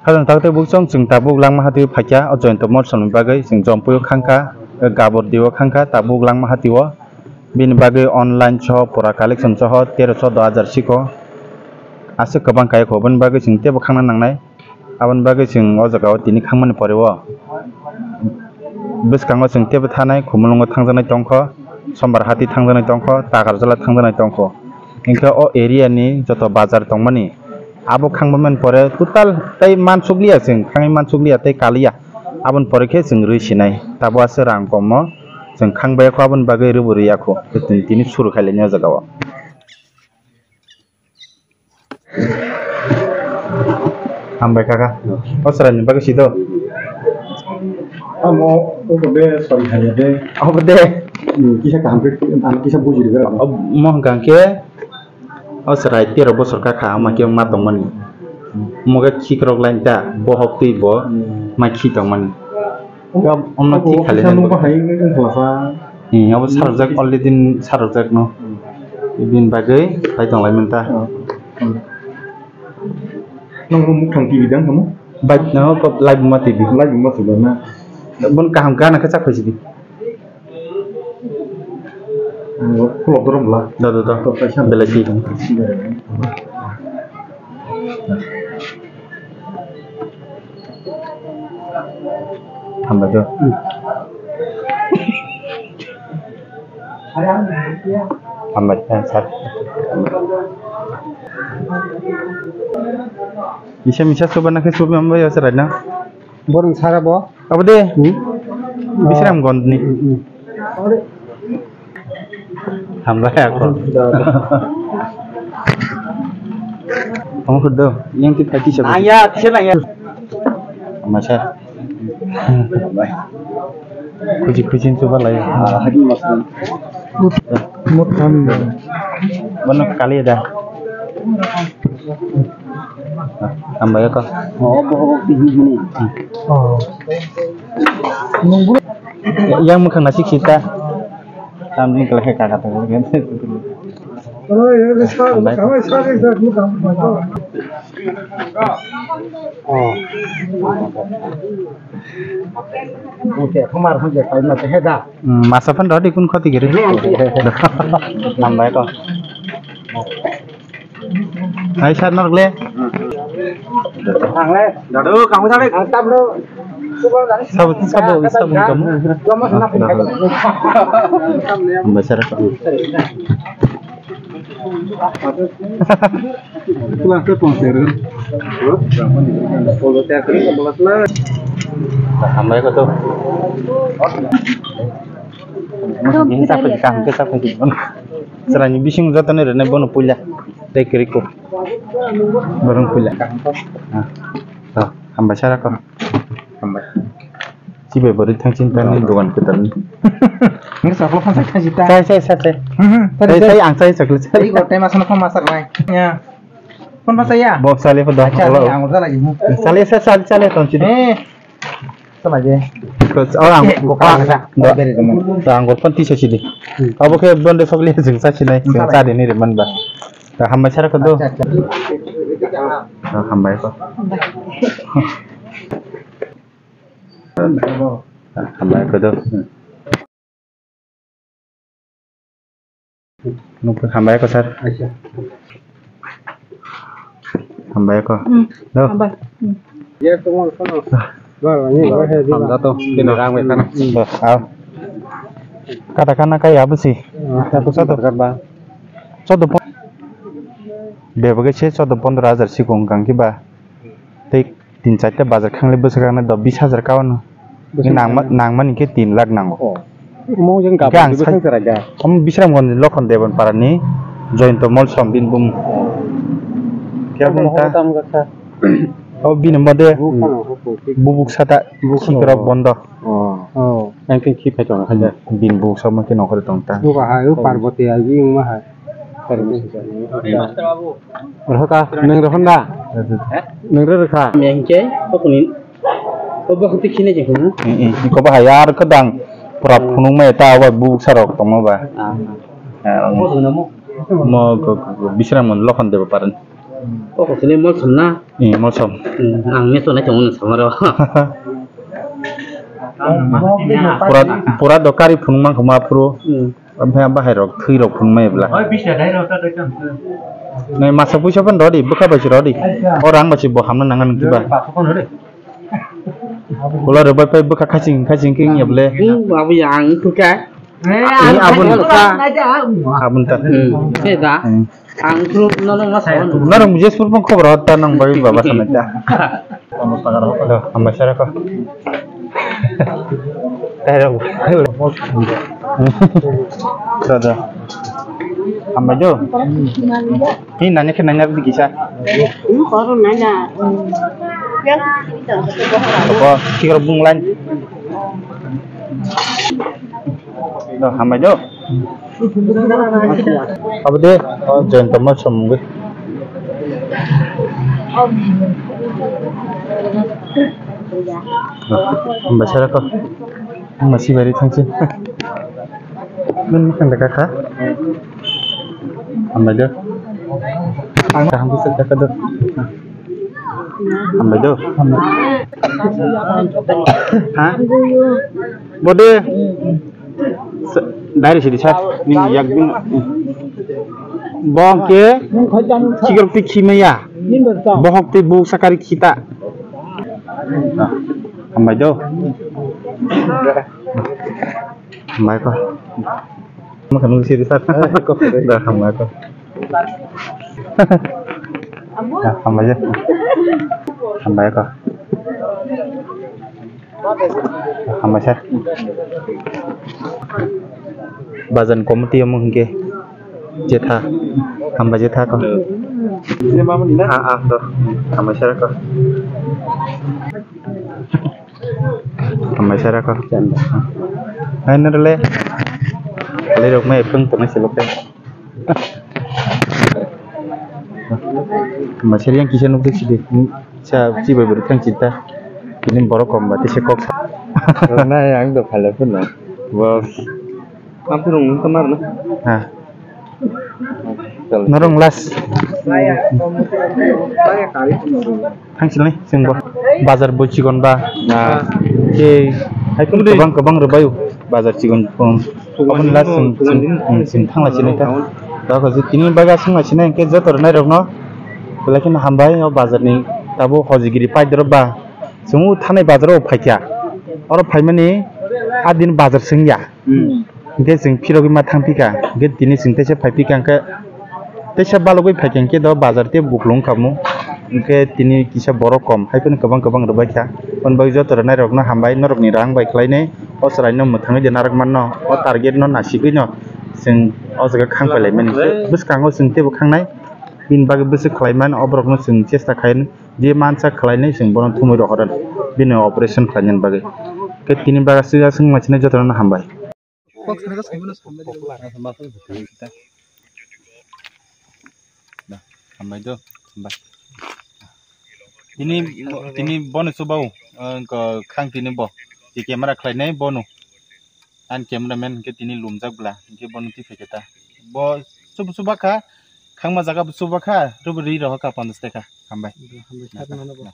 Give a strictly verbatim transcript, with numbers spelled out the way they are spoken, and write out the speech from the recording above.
Hajang takte buksong chwng tabuk langma hati phaikha, o Joyonto Molsomni bagwi chwng Jompui o khangkha, Gabor Diyo khangkha, tabuk langma hati o. Bini bagwi online soho pura collection soho tero choudo hajar siko. Aswk kwbang kaya kho, bini bagwi chwng teibo khangna nangnai. Aboni bagwi chwng o jaga o tini khangmani pore o bwskango chwng teibo thanai, Khumulwngo thangjaknai tongkho, Sombar hati thangjaknai tongkho, Takarjala thangjaknai tongkho. Hinkhe o area ni joto bazar tongmani abo khangmani pore total tei mansukliya, chwng khangwi mansukliya tei kaliya. Aboni pore khe chwng rwi sinai. Tabo aswk rang komo chwng khangbai kho, aboni bagwi rwbo rwya kho. Tini, tini suru khailani o jaga o. Hambai kaka. O chwraini bagwi sito. Amo, obo de, sorry, hanya de. Obo de. Hmm, kisa kaham khe, ang kisa buji rwgwra. Omo hwnkha khe, o chwrai tero bosor kakha, ama khe ma tongmani. Omo khe khikrok line ta, bohok twi bo, hmm, ma khi tongmani. Omo, omo omo thik kisa khali nang nungba bo. Hai wngkha sa. Hmm, abo sarjak already sarjak no. Hmm. Bini bagwi pai tong lai manta. Hmm. Hmm. Nang bo mukhang T V dang kamu? Bai, nang ko live ma T V. Live ma T V na. Bon kaham gana khe chak phaisi di. Ang bo khulok dorom bla. Da, da, da. To kaisa belai si. Hambai khe. Hambai khe, sir. Misa misa suba na khe suba hambai ya, sir, na? Borong sara bo. Abo de. Hmm? Bisramganj ni. Hmm, hmm. Hambai ako. Tong khurdo, yang ti phaiki sa. Ang ya, kisa lang ya. Masa. Hambai. Khuji khuji chuba lai. Ah, hadi mas. Mut, mut ham. Bono kali da. Hambai ko. Oh, bohok tihni hini. Oh. Yang mukhang nasi kita. Tamni kala kaka ta. Hambai. Oh. Oke, khamar hanje kai na te heda. Hmm, masa phan rodi kun khoti giri. Hambai ko. Hai, sir, norok le? Ang le. Dadu, kamu sare. Ang tablo. Sabo, sabo, sabo kamu. Kamu sana. Hambai sir. Pulang ke konser. Hambai ko to. Ini sampai di kangke sampai di mana? Serani bising jatane rene bono puila. Tei kiriko. Borong puila. Ah, ah, hambai sara ko. Hambai. Sibai bori thangsin tani dogan ketan. Ngi saplo phasa khaji ta. Sai, sai, sai, sai. Hmm, hmm. Sai, sai, ang sai chakle. Ei gote masana phama sarnai. Ya. Phone phasa ya? Bob sale pho da. Acha, ni ang udah lagi. Sale, sale, sale, sale, tongsi. Eh. Sama je. Terus orang. Eh, gua kalah sa. Enggak. Beri teman. Orang gua pun tisa sini. Hmm. Apa ke bonde fakli jeng sa sini. Jeng sa dini reman ba. Dah hambai sara ko do. Acha, acha. Dah hambai ko. Hambai. Hambai ko do. Nukung hambai ko sir. Acha. Hambai ko. Hmm, do. Hambai. Hmm. Hamda to, kini rang bai khana. Aw. Kata kana kai abusi. Aku satu. Satu pon-, bebage se satu pondro hajar sikung kangki ba. Tei tin charta bazar khangle bwswk rokno do bis hajar ka wano. Bwswk nangma, rokno. Nangmani khe tin lakh nango. Oh. Omo jeng. Hwnkhe ang gabon sai, bwswk chwrai da. Omo Bisramganj ni Lokhon Debon Parani Joyonto Molsom bini bumung. Khe omo aboni ta tam gakha. O bini mode bubuk sata. Bubuk sata. Bubuk sata. Khikrok bondo. Oh. Oh. Ang khe khi phai tong kha da. Bini bubuk sama khe nongkhor tong ta. Bubuk hai o Parvati agi wngma hai. Parvati. Rohor ka, nwng rohor da? Nwng ro rwkha? Mengke, pokoni, obo hwtwi khini je hwn. Ko bahai ar kwdang pura phunuk mai ta, obo bubuk sarok tongma ba. Ah. Ah, mo, mo, mo, go, go, go, Bisramganj Lokhon Debon Parani. O kosini molsom na? Eh, molsom. Hmm, ang meso nai tongo samaro. Pura, pura do kari phunuk mang khama phuru. Hmm. Omo hai bahai rok thwi rok phunuk mai bla. Nai masa puisa phan rodi, bwkha bai si rodi. O rang bai si bo hamna nang nang kiba. Ulo rwbai pai bwkha khaching khaching khe wngya ble. Hmm, babu yang tuka. Ini abun. Abun ta. Hmm. Seda. Hmm. Ang tu nono ma sa. Norok mujespur pon khobor hot ta nang bai baba sana ta. Do, hambai sara ko. Tero. Do, do. Hambai do. Ni nanya khe nanya di kisa. Ini koron nanya. Yang kita. Apa? Kira bung lain. Do, hambai do. Abo de, o Joyanta ma samung bai. Hambai sara ko. Ang masi bari thangsi. Nung makan da kaka. Hambai do. Ang kaham bisa kaka do. Hambai do. Ha? Bode. Dari sidi sat. Nini yak bin. Bong ke. Chikar ti khimaya. Bohok ti bu sakari khita. Hambai do. Hambai ko. Makan nung sidi sat. Da hambai ko. Hambai je. Hambai ko. Hambai sir. Bazar committee omo hingke jetha. Hambai jetha ko. Ah, ah, to. Hambai sir ko. Hambai sir ko. Hai nurle. Kali rok mai phung tong silo ke. Masir yang kisa nukdi sidi. Sa chibai bwrwi thang chita. Ini borok kom ba tisa kok sa. Nai ang do phala phano. Bos. Ampurung nung kamar na. Ha. Norong last. Thangsilni chwngbo bazar bo chikon ba. Na. Ke hai kunu kwbang kwbang rwbaio bazar chikon. Aboni last chwng chwng thangla sinai ta. Tini baga swngla sinai hwnkhe joto rwnai rokno belai kheno hambai o bazar ni tabo hojigiri paidoro ba chwng o thanai bazar o phaikha. Oro phaimani a din bazar swngya. Hwnkhe chwng phirogwi ma thang phika, hwnkhe tini chwng teisa phai phika, hwnkhe teisa balugwi phaikha, hwnkhe do bazar tei buklung wngkha mu, hwnkhe tini kisa borok kom, hai phano kwbang kwbang rwbaikha. Aboni bagwi joto rwnairokno hambai, norokni rang bai khlainai, o chwraino mwthangwi de narwk manno, o target no nasigwi no chwng o jaga khang pailaimani. Bwskango chwng teibo khangnai, bini bagwi bwswk khlaiman, o borokno chwng chesta khai, je mansa khlainai chwng bono thumwi rohorna, bini operation khlainani bagwi. Hwnkhe tini baga swngya swngma sinai jotono hambai. Kok sana ka saimano sambai. Hambai do, hambai. Tini, tini bono chubao, eh, ko khang tini bo. Ti camera khlainai bono. An cameraman hwnkhe tini lumjak bwla, hwnkhe bono twi phaikha ta. Bo chubu chuba kha, khangma jaga bo chuba kha, rubo ri rohor kha ponchash taka. Hambai. Hambai, sir, nono bo.